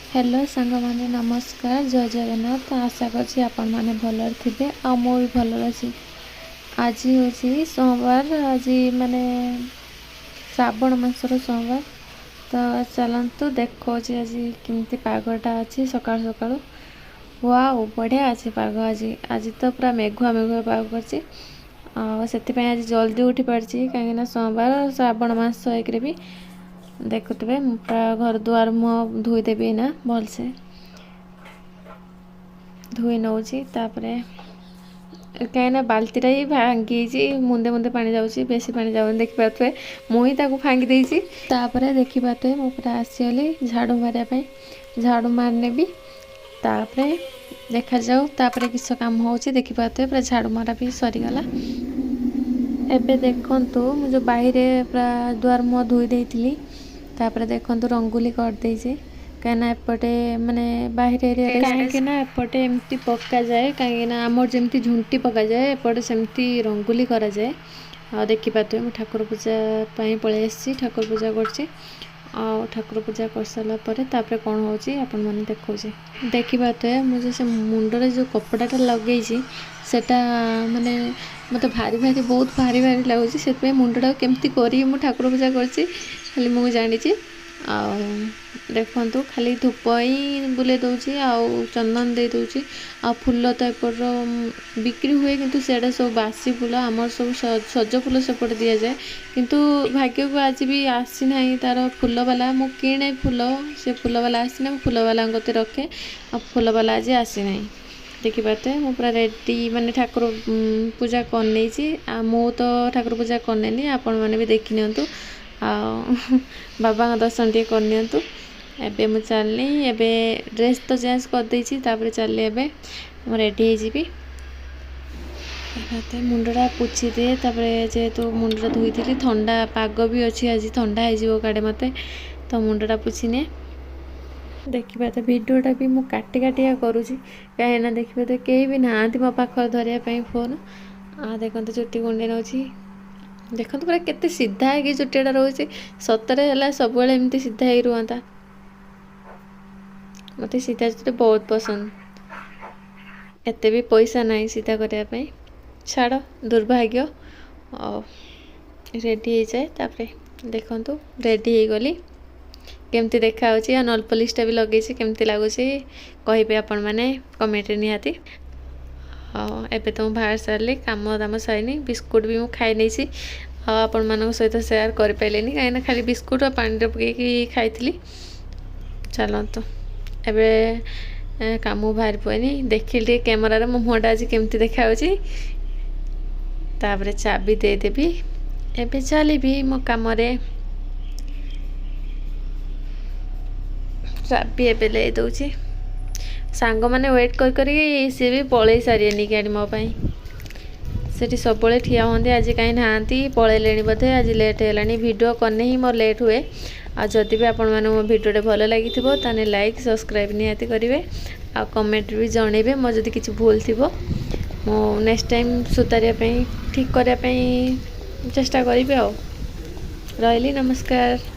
Hello ସାଙ୍ଗମାନେ, ନମସ୍କାର, ଜୟ ଜଗନ୍ନାଥ। ଆଶା କରୁଛି ଆପଣମାନେ ଭଲରେ ଥିବେ ଆଉ ମୁଁ ବି ଭଲରେ ଅଛି। ଆଜି ହେଉଛି ସୋମବାର, ଆଜି ମାନେ ଶ୍ରାବଣ ମାସର ସୋମବାର। ତ ଚାଲନ୍ତୁ ଦେଖାଉଛି ଆଜି କେମିତି ପାଗଟା ଅଛି ସକାଳୁ ସକାଳୁ। ୱାଓ, ବଢ଼ିଆ ଅଛି ପାଗ ଆଜି। ଆଜି ତ ପୁରା ମେଘୁଆ ମେଘୁଆ ପାଗ କରିଛି ଆଉ ସେଥିପାଇଁ ଆଜି ଜଲ୍ଦି ଉଠି ପାରିଛି, କାହିଁକିନା ସୋମବାର ଶ୍ରାବଣ ମାସ ଏକରେ ବି ଦେଖୁଥିବେ। ମୁଁ ପୁରା ଘର ଦୁଆର ମୁହଁ ଧୋଇଦେବି ଏଇନା, ଭଲସେ ଧୋଇ ନେଉଛି। ତାପରେ କାହିଁକିନା ବାଲ୍ଟିଟା ହିଁ ଭାଙ୍ଗି ହେଇଛି, ମୁନ୍ଦେ ମୁନ୍ଦେ ପାଣି ଯାଉଛି, ବେଶୀ ପାଣି ଯାଉନି, ଦେଖିପାରୁଥିବେ। ମୁଁ ହିଁ ତାକୁ ଭାଙ୍ଗି ଦେଇଛି। ତାପରେ ଦେଖିପାରୁଥିବେ, ମୁଁ ପୁରା ଆସିଗଲି ଝାଡ଼ୁ ମାରିବା ପାଇଁ। ଝାଡ଼ୁ ମାରିନେବି, ତାପରେ ଦେଖାଯାଉ ତାପରେ କିସ କାମ ହେଉଛି। ଦେଖିପାରୁଥିବେ, ପୁରା ଝାଡ଼ୁ ମାରା ବି ସରିଗଲା। ଏବେ ଦେଖନ୍ତୁ, ମୁଁ ଯେଉଁ ବାହିରେ ପୁରା ଦୁଆର ମୁହଁ ଧୋଇ ଦେଇଥିଲି, ତାପରେ ଦେଖନ୍ତୁ ରଙ୍ଗୋଲି କରିଦେଇଛି, କାହିଁକିନା ଏପଟେ ମାନେ ବାହିର ଏରିଆରେ, କାହିଁକିନା ଏପଟେ ଏମିତି ପକାଯାଏ, କାହିଁକିନା ଆମର ଯେମିତି ଝୁଣ୍ଟି ପକାଯାଏ, ଏପଟେ ସେମିତି ରଙ୍ଗୋଲି କରାଯାଏ। ଆଉ ଦେଖିପାରୁଥିବେ, ମୁଁ ଠାକୁର ପୂଜା ପାଇଁ ପଳେଇ ଆସିଛି, ଠାକୁର ପୂଜା କରୁଛି। ଆଉ ଠାକୁର ପୂଜା କରିସାରିଲା ପରେ ତାପରେ କ'ଣ ହେଉଛି ଆପଣମାନେ ଦେଖାଉଛି। ଦେଖିପାରୁଥିବେ, ମୁଁ ଯେଉଁ ସେ ମୁଣ୍ଡରେ ଯେଉଁ କପଡ଼ାଟା ଲଗେଇଛି, ସେଟା ମାନେ ମୋତେ ଭାରି ଭାରି, ବହୁତ ଭାରି ଭାରି ଲାଗୁଛି। ସେଥିପାଇଁ ମୁଣ୍ଡଟାକୁ କେମିତି କରିକି ମୁଁ ଠାକୁର ପୂଜା କରିଛି, ଖାଲି ମୁଁ ଜାଣିଛି। ଆଉ ଦେଖନ୍ତୁ, ଖାଲି ଧୂପ ହିଁ ବୁଲେଇ ଦେଉଛି ଆଉ ଚନ୍ଦନ ଦେଇ ଦେଉଛି। ଆଉ ଫୁଲ ତ ଏପଟର ବିକ୍ରି ହୁଏ, କିନ୍ତୁ ସିଆଡ଼େ ସବୁ ବାସି ଫୁଲ, ଆମର ସବୁ ସଜ ଫୁଲ ସେପଟେ ଦିଆଯାଏ। କିନ୍ତୁ ଭାଗ୍ୟକୁ ଆଜି ବି ଆସିନାହିଁ ତାର ଫୁଲବାଲା। ମୁଁ କିଣେ ଫୁଲ, ସେ ଫୁଲବାଲା ଆସିଲେ ମୁଁ ଫୁଲବାଲାଙ୍କ କତିରେ ରଖେ, ଆଉ ଫୁଲବାଲା ଆଜି ଆସିନାହିଁ। ଦେଖିପାରୁଥିବେ, ମୁଁ ପୁରା ରେଡ଼ି, ମାନେ ଠାକୁର ପୂଜା କରିନେଇଛି। ଆଉ ମୁଁ ତ ଠାକୁର ପୂଜା କରିନେନି, ଆପଣମାନେ ବି ଦେଖିନିଅନ୍ତୁ ଆଉ ବାବାଙ୍କ ଦର୍ଶନ ଟିକେ କରିନିଅନ୍ତୁ। ଏବେ ମୁଁ ଚାଲିଲି, ଏବେ ଡ୍ରେସ୍ ତ ଚେଞ୍ଜ କରିଦେଇଛି, ତାପରେ ଚାଲିଲି। ଏବେ ମୁଁ ରେଡ଼ି ହେଇଯିବି। ମୁଣ୍ଡଟା ପୋଛିଦିଏ ତାପରେ, ଯେହେତୁ ମୁଣ୍ଡଟା ଧୋଇଥିଲି, ଥଣ୍ଡା ପାଗ ବି ଅଛି ଆଜି, ଥଣ୍ଡା ହେଇଯିବ କାଡ଼େ ମୋତେ, ତ ମୁଣ୍ଡଟା ପୋଛିନିଏ। ଦେଖିବା ତ ଭିଡ଼ିଓଟା ବି ମୁଁ କାଟି କାଟିକା କରୁଛି, କାହିଁକିନା ଦେଖିବା ତ କେହି ବି ନାହାନ୍ତି ମୋ ପାଖରେ ଧରିବା ପାଇଁ ଫୋନ୍। ଆଉ ଦେଖନ୍ତୁ, ଚୁଟି କୁଣ୍ଡେଇ ନେଉଛି। ଦେଖନ୍ତୁ ପୁରା କେତେ ସିଧା ହେଇକି ଚୁଟିଟା ରହୁଛି। ସତରେ ହେଲା ସବୁବେଳେ ଏମିତି ସିଧା ହେଇକି ରୁହନ୍ତା। ମୋତେ ସିଧା ଚୁଟି ବହୁତ ପସନ୍ଦ। ଏତେ ବି ପଇସା ନାହିଁ ସିଧା କରିବା ପାଇଁ, ଛାଡ଼, ଦୁର୍ଭାଗ୍ୟ। ଆଉ ରେଡ଼ି ହେଇଯାଏ। ତାପରେ ଦେଖନ୍ତୁ, ରେଡ଼ି ହେଇଗଲି, କେମିତି ଦେଖାହେଉଛି ଆଉ ନେଲ୍ ପଲିସ୍ଟା ବି ଲଗେଇଛି, କେମିତି ଲାଗୁଛି କହିବେ ଆପଣମାନେ କମେଣ୍ଟରେ ନିହାତି। ଆଉ ଏବେ ତ ମୁଁ ବାହାରି ସାରିଲି, କାମ ଦାମ ସରିନି, ବିସ୍କୁଟ୍ ବି ମୁଁ ଖାଇ ନେଇଛି ଆଉ ଆପଣମାନଙ୍କ ସହିତ ସେୟାର କରିପାରିଲିନି, କାହିଁକିନା ଖାଲି ବିସ୍କୁଟ୍ ଆଉ ପାଣିରେ ପକେଇକି ଖାଇଥିଲି। ଚାଲନ୍ତୁ, ଏବେ କାମ ବାହାରି ପଡ଼ିନି। ଦେଖିଲି ଟିକେ କ୍ୟାମେରାରେ ମୋ ମୁହଁଟା ଆଜି କେମିତି ଦେଖାଯାଉଛି। ତାପରେ ଚାବି ଦେଇଦେବି, ଏବେ ଚାଲିବି ମୋ କାମରେ। ଚାବି ଏବେ ଦେଇ ଦେଉଛି। ସାଙ୍ଗମାନେ ୱେଟ୍ କରି କରି ସିଏ ବି ପଳେଇ ସାରିବେନି ଗାଡ଼ି ମୋ ପାଇଁ। ସେଠି ସବୁବେଳେ ଠିଆ ହୁଅନ୍ତି, ଆଜି କାହିଁ ନାହାନ୍ତି, ପଳେଇଲେଣି ବୋଧେ। ଆଜି ଲେଟ୍ ହେଲାଣି, ଭିଡ଼ିଓ କଲେ ହିଁ ମୋର ଲେଟ୍ ହୁଏ। ଆଉ ଯଦି ବି ଆପଣମାନଙ୍କୁ ମୋ ଭିଡ଼ିଓଟା ଭଲ ଲାଗିଥିବ, ତାହେଲେ ଲାଇକ୍ ସବସ୍କ୍ରାଇବ୍ ନିହାତି କରିବେ ଆଉ କମେଣ୍ଟ ବି ଜଣେଇବେ। ମୋର ଯଦି କିଛି ଭୁଲ ଥିବ, ମୁଁ ନେକ୍ସଟ ଟାଇମ୍ ସୁଧାରିବା ପାଇଁ, ଠିକ୍ କରିବା ପାଇଁ ଚେଷ୍ଟା କରିବି। ଆଉ ରହିଲି, ନମସ୍କାର।